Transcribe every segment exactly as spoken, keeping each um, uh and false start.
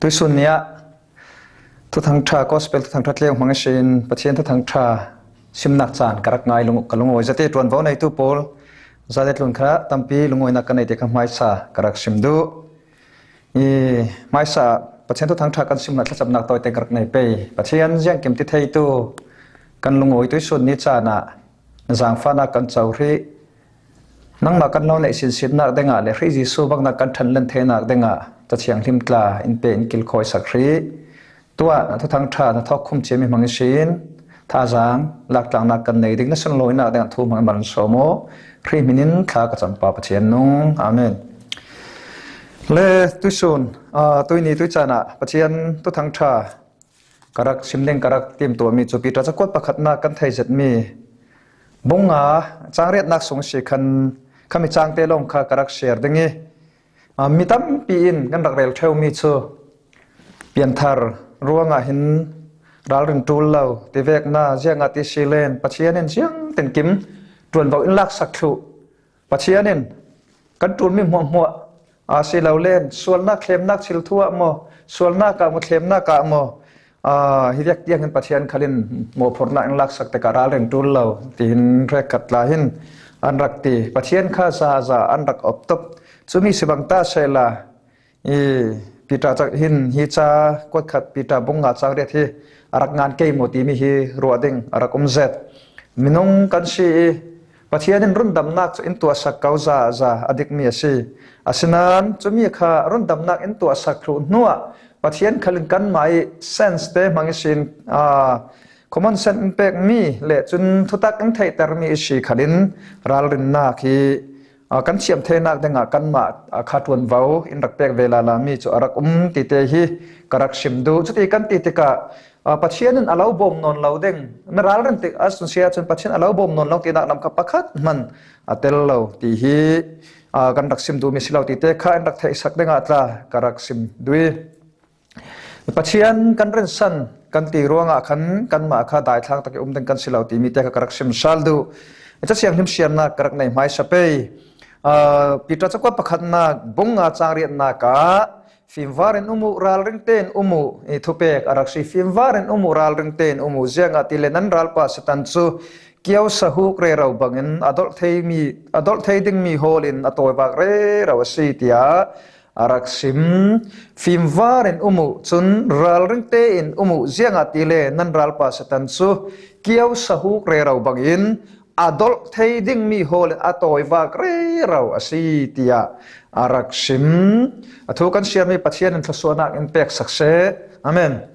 Tuisun ni ah Thuthang Ṭha, Gospel Thuthang Ṭha tleu hmang ihsin Pathian Thuthang Ṭha simnak caan ka rak ngai lung, ka lungawi zate ṭuanvo neitu pawl, zate tlun kha tampi lungawinak kan nei te kha hmaisa ka rak sim duh. I hmaisa Pathian Thuthang Ṭha kan simnak thlacamnak tawite ka rak nei pei. Pathian ziangkim ti theitu kan lungawi tuisun ni caan ah na zaangfahnak kan co hrih. Nangmah kan lo neih sinsinnak dingah le Khrih Jesuh bangnak kan ṭhanlen theinak dingah Ca Thianghlim tla in pe in kilkhawisak hrih. Tuah na Thuthang Ṭha na thawkkhum ciami hmang ihsin thazaang laktlangnak kan nei ding na sunlawinak dingah thu hmang i mal sawm aw. Khrih hminin thla ka campa Pathian nung. Amen. Le tuisun, aa, tuini tuicaan ah Pathian Thuthang Ṭha ka rak sim ding ka rak timtuahmi cu Peter cakuat pakhatnak kan thei zetmi bung nga cang riatnak sung si khan khami cangte lawng kha ka rak share ding i, aa, mi tampi in kan rak rel ṭheumi cu pianthar ruangah hin ralrin ṭul lo tivekna ziangah ti si len Pathian in ziangtinkim ṭuanvo in laksak thluh. Pathian in kan ṭulmi hmuahhmuah a si lo len sualnak thlemnak thil thu ah maw, sualnak ah maw, thlemnak ah maw, aa, hi vek tiang hin Pathian khal in mawhphurhnak in laksak tikah ralrin ṭul lo tihin hrekkhat tla hin an rak ti. Pathian kha zaza an rak op tuk. Cumi si bang ta sehla, i, Peter cak hin hi ca kuatkhat Peter bung nga cang riat hi a rak ngan kei maw timi hi ruah ding a rak um zet. Minung kan si i Pathian in rundamnak cu in tuahsak ko zaza a dikmi a si. Asinain cumi kha rundamnak in tuahsak thluh hnuah Pathian khal in kanmah i sense te hmang ihsin, aa, common sense in pekmi le cun thutak in theihtermi i si khal in ralrinnak hi, aa, kan thiam theinak dingah kanmah, aa, kha ṭuanvo in rak pek ve lala mi cu a rak um tite hi ka rak sim duh. Cuti kan ti tikah, aa, Pathian in a lo bawm nawn lo ding, na ralrin tik a sunsia cun Pathian a lo bawm nawn lo tinak lam kha pakhat hman a tel lo ti hi, aa, kan rak sim duhmi si lo tite kha in rak theihsak dingah tla ka rak sim duh i, Pathian kan rinsan kan ti ruangah khan kanmah kha daithlang tak i um ding kan si lo timi te kha ka rak sim sal duh. Ca Thianghlim siarnak ka rak nei hmaisa pei. Aa, Peter cakuat pakhatnak bung nga cang riatnak ah fimvar in um uh, ralring tein um uh i thupek a rak si. Fimvar in um uh, ralring tein um uh, ziangahtile nan ralpa Satan cu kio sahuk rero bangin a dolh theimi, a dolh thei dingmi hawl in a tawivak rero a si, tiah a rak sim. Fimvar in um uh, cun ralring tein um uh, ziangahtile nan ralpa Satan cu kio sahuk rero bangin a dolh thei dingmi hawl in a tawivak rero a si, tiah a rak sim. A thu kan siarmi Pathian in thluasuahnak in peksak seh. Amen.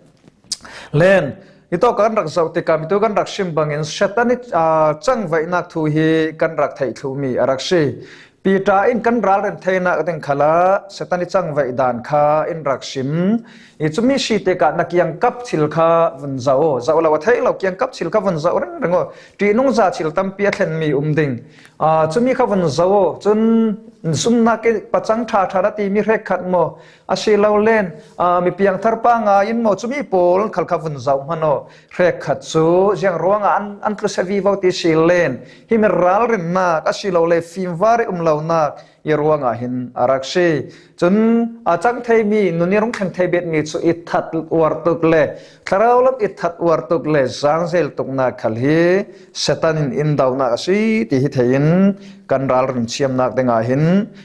Len, hitawk kan rak zoh tikah mitu kan rak sim bangin Satan i, aa, cangvaihnak thu hi kan rak theih thluhmi a rak si. Peter in kan ralrin theinak ding khalah Satan i cangvaih dan kha in rak sim. I cumi si tikah na kiangkap thil kha vun zoh aw. Zoh lo a theih lo kiangkap thil kha vun zoh ringring aw. Ṭihnungza thil tampi a thlenmi um ding. Aa, cumi kha vun zoh aw. Cun zumnak i pacang ṭhaṭha na timi hrekkhat maw? A si lo len, aa, mi piangthar pa ngai in maw, cumi pawl khal kha vun zoh hmanh aw. Hrekkhat cu ziang ruangah an, an tlusia vivo ti si len, himi ralrinnak a si lo le fimvar i um lonak i ruangah hin a rak si. Cun a cang theimi, nun i rung thleng thei betmi cu i that uar tuk le, thlarau lam i that uar tuk le, zangzel tuknak khal hi Satan in in dohnak a si ti hi thei in kan ralrin thiamnak dingah hin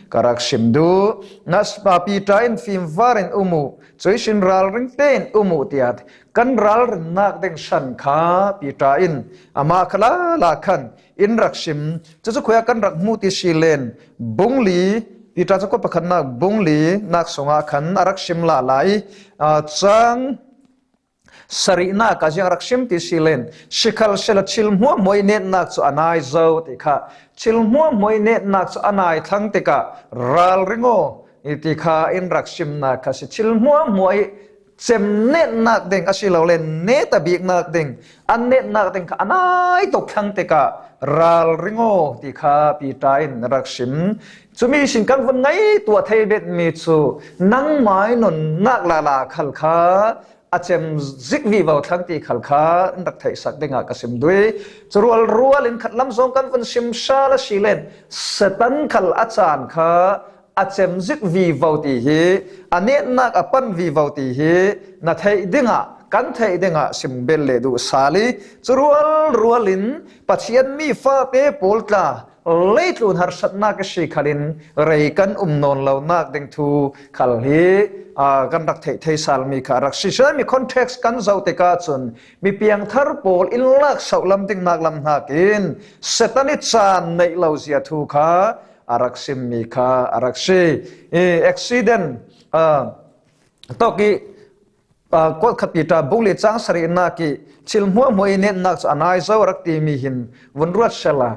ka rak sim duh. Naspa Peter in fimvar in um uh, cuihsin ralring tein um uh, tiah kan ralrinnak ding hran kha Peter in amah kha lala khan in rak sim. Cucu khuia kan rak hmuh ti si len, bung li, Peter cakuat pakhatnak bung li nak sungah khan a rak sim lala i, aa, cang sarihnak ah ziang rak sim ti si len, sikhalsehla thil hmuahhmuah i netnak cu a nai zo ti kha, thil hmuahhmuah i netnak cu a nai thlang tikah ralring aw i ti kha in rak simnak kha si. Thil hmuahhmuah i cem netnak ding a si lo le, neta biknak ding, an netnak ding kha a nai tuk thlang tikah ralring aw ti kha Peter in rak sim. Cumi sin kan vun ngaihtuah thei betmi cu nangmah i nunnak lala khal kha a cem zik vivo thlang ti khal kha in rak theihsak dingah ka sim duh i, cu rualrual in khatlam zong kan vun sim sal a si len, Satan khal a caan kha a cem zik vivo ti hi, a netnak a pan vivo ti hi na theih dingah, kan theih dingah sim bel le duh sal i, cu rual rual in Pathian mi fate pawl tla leitlun harsatnak i si khalin rei kan um nawn lonak ding thu khal hi, aa, kan rak theih thei salmi kha a rak si. Cun mi context kan zoh tikah cun mi piangthar pawl in lak sauh lam ding nak lam hnakin Satan i caan neih lo zia thu kha a rak simmi kha a rak si. I accident, aa, tawk i, aa, Kuat khat Peter bung li cang sarihnak i thil hmuahhmuah i netnak cu a nai zo a rak timi hin vun ruat sehla,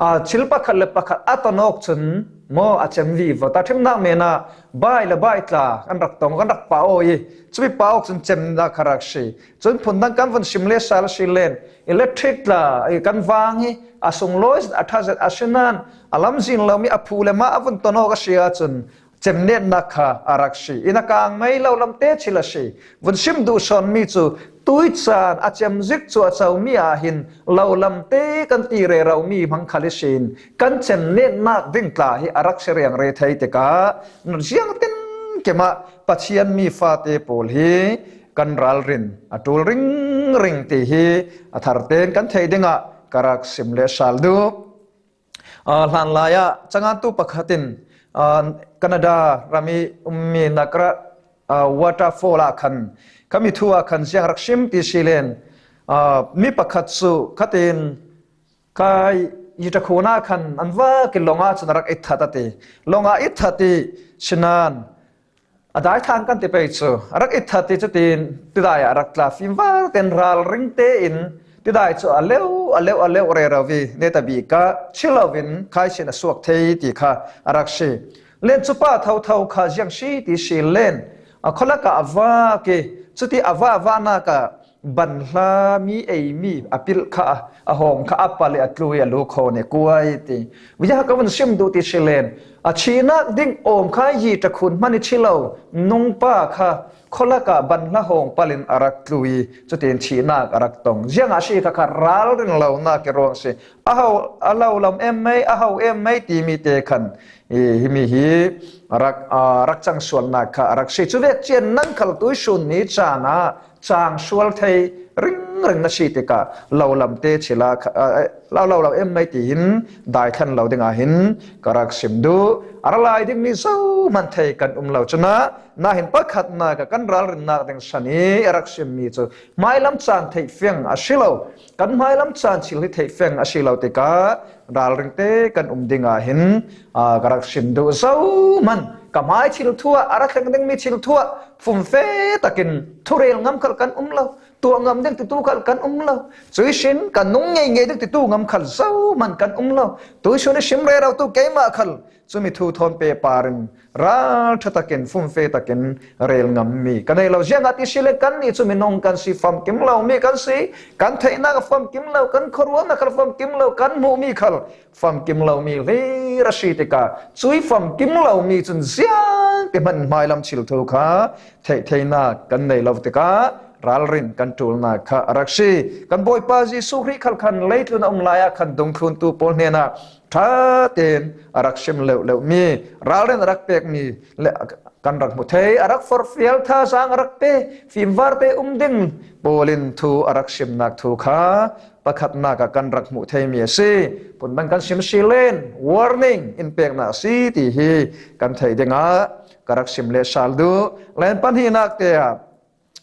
aa, thil pakhat le pakhat a ton awk cun maw a cem vivo. Tahṭhimnak men ah bike le bike tla kan rak tong, kan rak pah aw i, cumi pah awk cun cemnak kha rak si. Cun phundang kan vun sim le sal si len, electric tla i kan vang hi a sunglawi zet, a ṭha zet a si nain a lamzin lomi a phu le mah a vun ton awk a si ahcun cemnetnak kha a rak si. Inn a kang mei lo lamte thil a si. Vun sim duh sawnmi cu tui caan a cem zik cuahco mi ah hin lo lamte kan ti rero mi hmang khal ihsin kan cemnetnak ding tla hi a rak si riangre thei tikah ziangtin kimah Pathian mi fate pawl hi kan ralrin a ṭul ringring ti hi a thar tein kan theih dingah ka rak sim le sal duh. Aa, hlanlai ah cangantu pakhat in, aa, Canada ram i ummi Niagara, aa, waterfall ah khan, khami thu ah khan ziang rak sim ti si len, aa, mi pakhat cu khatin kha i ṭakhun ah khan an vak i lawng ah cun a rak i that a ti. Lawng ah i that i si nain, a daithlang kan ti pei cu a rak i that i cutin tidai ah a rak tla, fimvar tein ralring tein tidai cu a leuh, a leuh, a leuh rero i netabik ah thi loin kha ihsin a suak thei ti kha a rak si. Len cu pa thotho kha ziang si ti si len, a khualak ah a vak i cuti a vak, a vaknak ah banhla mi eimi a pilh kha a, a hawng kha a pal i a tlu i a lu khawn i a kuai ti. Bia ka vun sim duh ti si len, a thihnak ding awm kha i ṭakhun hman i thi lo nungpa kha khualak ah banhla hawng pal in a rak tlu i cutin thihnak a rak tong. Ziangah a si kha kha ralrin lonak i ruang si. A ho, a lo lam em mei, a ho em mei timi te khan i, himi hi a rak, a rak cang sualnak kha a rak si. Cuvek cian nang khal tuisun ni caan ah cang sual thei ringring na si tikah lo lamte thil ah kha, aa, lo, lo, lo em mei ti hin daithlan lo dingah hin ka rak sim duh. A ra lai dingmi zohman thei kan um lo. Cun ah, nahin pakhatnak ah kan ralrinnak ding san i a rak simmi cu hmailam caan theih fiang a si lo. Kan hmailam caan thil hi theih fiang a si lo tikah ralring te kan um dingah hin, aa, ka rak sim duh. Zohman ka hmai thil thu ah, a ra thleng dingmi thil thu ah fumfe takin thurel ngam khal kan um lo. Tuah ngam ding titu khal kan um lo. Cuihsin ka nung ngeingei ding titu ngam khal zohman kan um lo. Tuihsun i sim rero tu keimah khal cumi thu thawn pehpar in ralṭha takin, fumfe takin rel ngammi ka nei lo. Ziangah ti si le kannih cu minung kan si, famkim lomi kan si, kan theihnak a famkim lo, kan khuaruahnak khal famkim lo, kan hmuhmi khal famkim lomi hlir a si tikah cui famkim lomi cun ziang ti hman hmailam thil thu kha theih theinak kan nei lo tikah ralrin kan ṭulnak kha a rak si. Kan Bawipa Jesuh Khrih khal khan leitlun a um lai ah khan dungthluntu pawl hnenah ṭha tein a rak sim leuhleuhmi, ralrin a rak pekmi le kan rak hmu thei, a rak forhfial, thazaang a rak pe, fimvarte um ding pawl in thu a rak simnak thu kha pakhatnak ah kan rak hmuh theimi a si. Phundang kan sim si len warning in peknak a si ti hi kan theih dingah ka rak sim le sal duh. Len pahnihnak te ah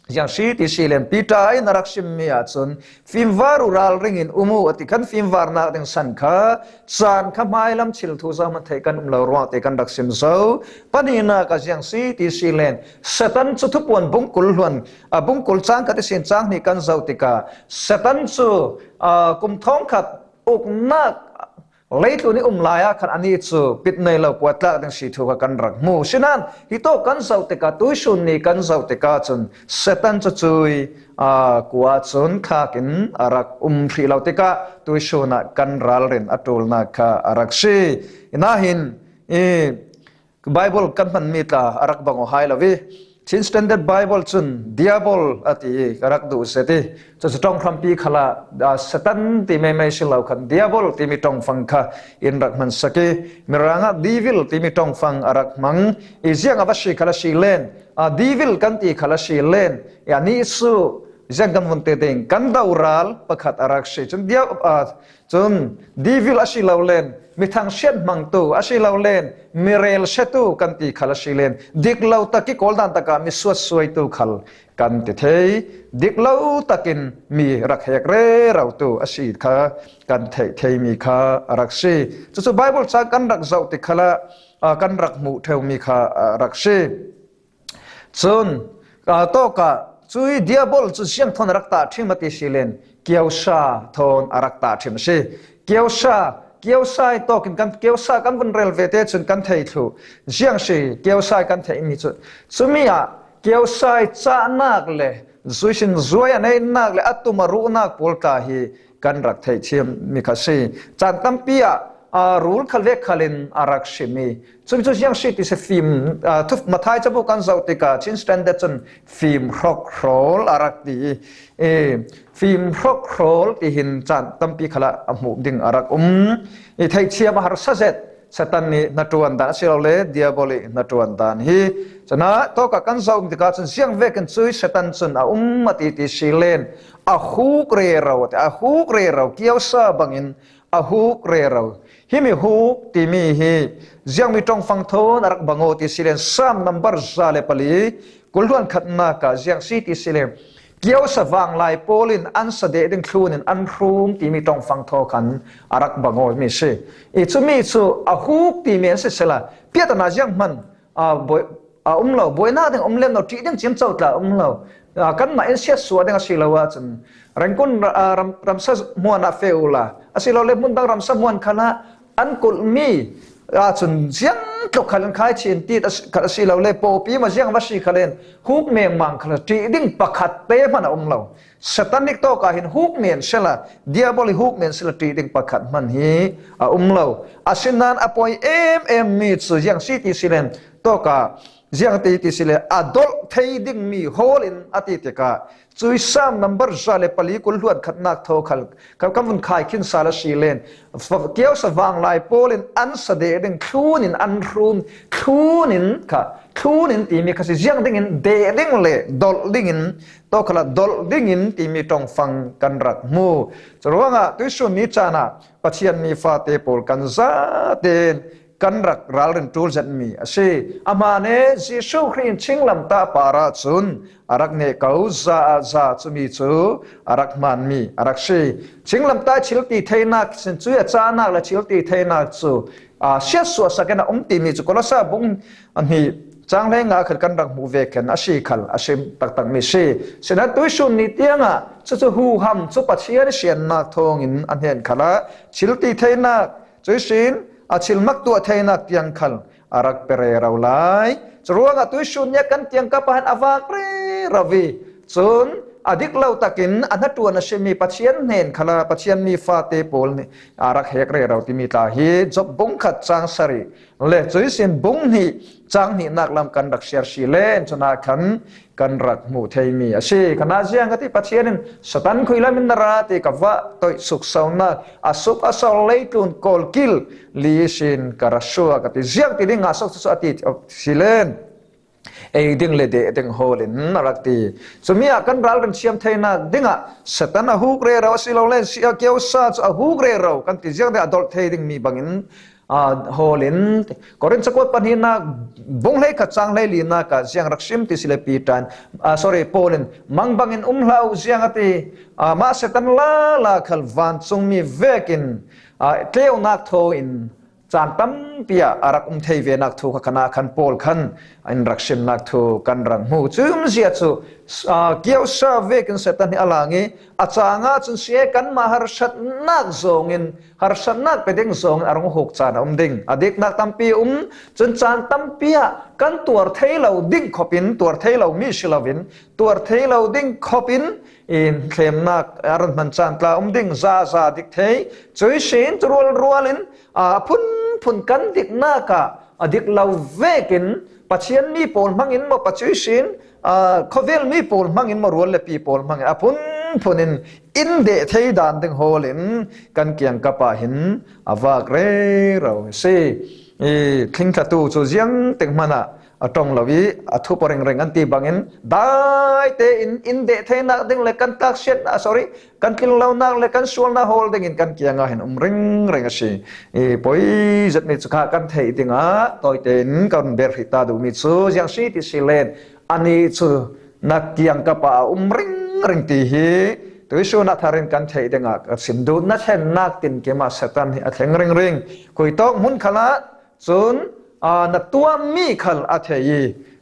ziang si ti si len Peter in a rak simmi ahcun, fimvar uh, ralring in um uh, a ti khan fimvarnak ding san kha caan kha hmailam thil thu zohman theih kan um lo ruang ti kan rak sim zo. Pahnihnak ah ziang si ti si len Satan cu Thupuan bungkul hluan, a, bungkul cang khat ihsin cang hnih kan zoh tikah Satan cu, a, kum thawngkhat uknak leitlun i um lai ah khan anih cu pit nei lo kuatlak ding si thu kha kan rak hmu. Sinain hi tawk kan zoh tikah, tuihsun ni kan zoh tikah cun Satan cu cui, aa, kua cun thlak in a rak um hrih lo tikah tuihsun ah kan ralrin a ṭulnak kha a rak si. Nahin i Bible kan hmanmi tla a rak bang aw hai lo i, Chin Standard Bible cun Diabol a ti i ka rak duh zet i, cucu ṭong hrampi khalah, aa, Satan ti meimei si lo khan Diabol timi ṭongfang kha in rak hmansak i, Mirang ah Devil timi ṭongfang a rak hmang i, ziang a va si kha a si len, aa, Devil kan ti kha a si len i, anih cu ziang kan vun ti ding, kan doral pakhat a rak si. Cun Dia-, aa, Cun Devil a si lo len, mi thangsiat hmangtu a si lo len, mi rel siatu kan ti kha a si len, dik lo tak i Kawl dan tak ah mi suatsuaitu khal kan ti thei, dik lo takin mi rak hek rerotu a si kha kan theih theimi kha a rak si. Cucu Bible ca kan rak zoh tik khalah, aa, kan rak hmuh ṭheumi kha a rak si. Cun, aa, tawkah cui Diabol cu ziang thawn a rak tah ṭhim a ti si len, kiosa thawn a rak tah ṭhim a si. Kiosa, kiosa i tawkin kan, kiosa kan vun rel ve te cun kan thei thluh. Ziang si, kiosa i kan theihmi cu, cumi ah kiosa i cahnak le zuisin zuai a neihnak le a tum a ruhnak pawl tla hi kan rak theih thiammi kha si. Caan tampi ah, aa, rul khal vek khalin a rak simi. Cumi cu ziang si ti si fim, aa, thu Matthai cabu kan zoh tikah Chin Standard cun fim hrokhrawl a rak ti i, e, fim hrokhrawl tihin caan tampi khalah a hmuh ding a rak um. I theihthiam a harsa zet Satan nih hnaṭuan dan a si lo le Diabol ih hnaṭuan dan hi. Cun ah tawkah kan zoh tikah cun ziang vekin cui Satan cun a um a ti ti si len, a huk rero, a huk rero, kiosa bangin a huk rero. Himi huk timi hi ziangmi ṭongfang thawn a rak bang aw ti si len, Sam nambar za le pali, kul hluan khatnak ah ziang si ti si len, kiosa vanglai pawl in an sa deh ding thlun in an hrum timi ṭongfang thaw khan a rak bang aw mi si. I cumi cu a huk timi an si sela, piatana ziang hman, aa, buai-, a um lo, buainak ding a um lem lo, ṭih ding cimco tla a um lo. Aa, kanmah in siatsuah ding a si lo ahcun, Rangoon ra-, aa, ram-, ramsa hmuan ah feh uhla, a si lo le hmun dang ramsa hmuan khalah an kulhmi ahcun ziang tluk khal in khai chin ti a si, khat a si lo le, pawpi maw ziang va si khal in huk mengmang khal ṭih ding pakhat te hman a um lo. Satan nih tawkah hin huk men sela, Diabol ih huk men sela ṭih ding pakhat hman hi a um lo. Asinain a poi em em mi cu ziang si ti si len, tawkah ziang ti ti si le, a dolh thei dingmi hawl in a ti tikah, cui Sam nambar za le pali kul hluan khatnak thaw khal, khal kan vun khai khin sal a si len, fa-, kiosa vanglai pawl in an sa deh ding thlun in an hrum, thlun in kha, thlun in timi kha si, ziang dingin deh ding le dolh dingin, tawkhalah dolh dingin timi ṭongfang kan rak hmu. Curuangah tuihsun ni caan ah Pathian mi fate pawl kan zaten kan rak ralrin ṭul zetmi a si. Amahne Jesuh Khrih in chinglamtah par ahcun a rak neh ko, za ah za cumi cu a rak hmaanmi a rak si. Chinglamtah thilti theinak sin cui a cahnak le thilti theinak cu, aa, siatsuahsak in a um timi cu Kolose bung hnih cang hleinga khan kan rak hmuh ve khan a si khal a si taktakmi si. Sinain tuihsun ni tiangah cucu huham cu Pathian siannak thawngin a hnen khalah thilti theinak, cuihsin a thilmak tuah theinak tiang khal a rak pe rero lai. Curuangah tuihsun nih kan tiangkap ah hin a vak rero i, cun a dik lo takin a hnaṭuan a simi Pathian hnen khalah Pathian mi fate pawl nih a rak hek rero timi tla hi Job bung khat cang sarih le cuihsin bung hnih cang hnihnak lam kan rak siar si len cun ah khan kan rak hmuh theimi a si. Khanah ziang a ti, Pathian in Satan khui lam in na ra ti ka va toih suksonak, a suk a sol leitlun kawlkil li ihsin ka ra suak a ti. Ziang ti ding ngah sok cu a ti si len, ei ding le deh ding hawl in a rak ti. Cumi ah kan ralrin thiam theinak dingah Satan a huk rero a si lo len, si a kiosa cu a huk rero kan ti, ziang ding a dolh thei dingmi bangin aa, hawl in, Korin cakuat pahnihnak bung hleikhat cang hleilinak ah ziang rak sim ti si le Peter in, aa, sorry, Paul in, mang bangin um hlah uh ziang a ti, aa, mah Satan lala khal vancungmi vekin, aa, tleunak thaw in caan tampi ah a rak um thei venak thu kha khan ah khan Paul khan in rak simnak thu kan rak hmu. Cumzia cu, aa, kiosa vekin Satan hi a lang i a cang ahcun si e kanmah harsatnak zawngin, harsatnak pe ding zawngin a rung huk caan a um ding. A diknak tampi a um, cun caan tampi ah kan tuar thei lo ding khopin, tuar thei lo mi si loin, tuar thei lo ding khopin, in thlemnak a run hman caan tla um ding, za za dik thei, cuihsin cu rualrual in, a phunphun kan diknak ah a dik lo vekin, Pathian mi pawl hmangin maw, Pathian sin, aa, khawvel mi pawl hmangin maw, rual le pi pawl hmangin a phunphunin in deh thei dan ding hawlin kan kiang kapah hin a vak rero hi si. I, thlingthlatu cu ziangtik hmanah a ṭong lo i a thup aw ringring an ti bangin, daite in, in deh theinak ding le kan taksiat, ah, sorry, kan tlin lonak le kan sualnak hawl dingin kan kiangah hin um ringring a si. I, poi zetmi cu kha kan theih dingah tawite in ka run ber hrih ta duhmi cu ziang si ti si len, anih cu na kiang kapah a um ringring ti hi tuisun ah tharin kan theih dingah ka sim duh. Na thlennak tinkim ah Satan hi a thleng ringring. Khuitawk hmun khalah cun, aa, na tuahmi khal a thei i,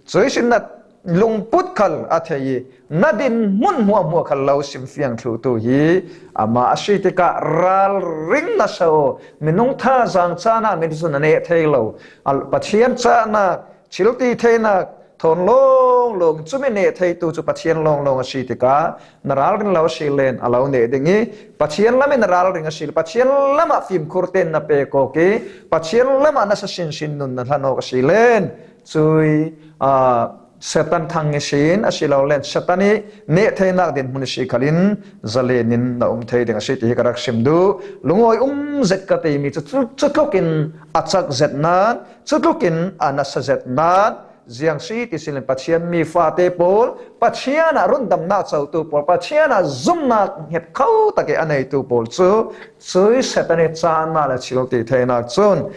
cuihsin na lungput khal a thei i, na din hmun hmuahhmuah khal lo sim fiang thluhtu hi amah a si tikah ralring na sa aw. Minung thazaang caan ah mi cu na neh thei lo. A, Pathian cahnak thil ti theinak thawn lawnglawng, cumi neh theitu cu Pathian lawnglawng a si tikah na ralring lo a si len a lo neh ding i, Pathian lam in na ralring a si, Pathian lam ah fimkhur tein na pek awk i, Pathian lam ah nasa sinsin nun na hlan awk a si len, cui, aa, Satan thang i sin a si lo len, Satan i neh theinak dinhmun i si khalin zalen in na um thei ding a si ti hi ka rak sim duh. Lungawi um zet ka timi cu, cu, cutlukin a cak zet nan, cutlukin a nasa zet nan, ziang si ti si len Pathian mi fate pawl, Pathian ah rundamnak cotu pawl, Pathian ah zumnak hnget kho tak i a neitu pawl cu, cui Satan i cahnak le thil ti theinak cun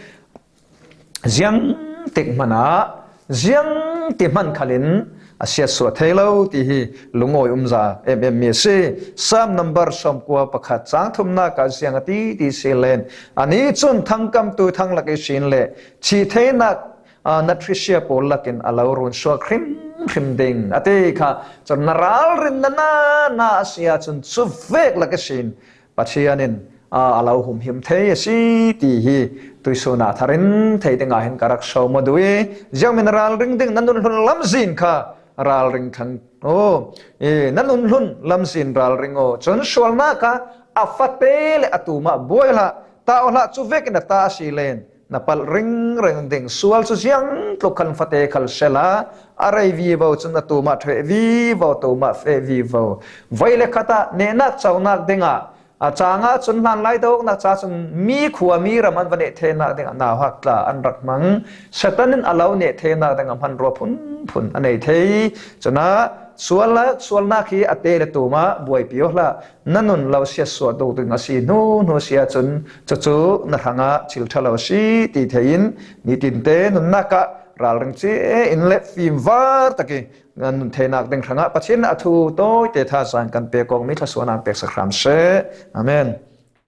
ziangtik hmanah, ziangtik hman khalin a siatsuah thei lo ti hi lungawi umza em em mi a si. Psalm number sawmkua pakhat cang thumnak ah ziang a ti ti si len, anih cun thangkamtu thanglak i sin le thih theinak, aa, natrisia pawl lakin a lo runsuak hrimhrim ding a ti kha. Cun na ralrin na na na a si ahcun cuvek lak ihsin Pathian in, aa, a lo humhim thei a si ti hi tuisun ah tharin thei dingah hin ka rak sawm aw duh i, ziangmi na ralring ding na nunhlun lamzin kha ralring thlang aw. I, na nunhlun lamzin ralring aw. Cun sualnak ah a fate le a tumah buai hlah, ta aw hlah, cuvekin a ta a si len na palh ringring ding. Sual cu ziang tluk khan fate khal sela a rei vivo, cun a tumah ṭheh vivo, tumah feh vivo. Voi le khat ah nehnak conak dingah, a cang ahcun hlanlai dawknak ca cun mi khua mi ram an va neh theinak dingah nauhak tla an rak hmang. Satan in a lo neh theinak dingah hmanrua phunphun a nei thei. Cun ah sual, sualnak hi a te le tumah buaipi aw hlah. Na nun lo siatsuah tuk ding a si hnu hnu si ahcun cucu na hrangah thil ṭha lo a si ti thei in, nitinte nunnak ah ralring ci in le fimvar tak i nan nun theinak ding hrangah Pathian a thu tawite thazaang kan pek awk mi thluasuahnak peksak hram seh. Amen.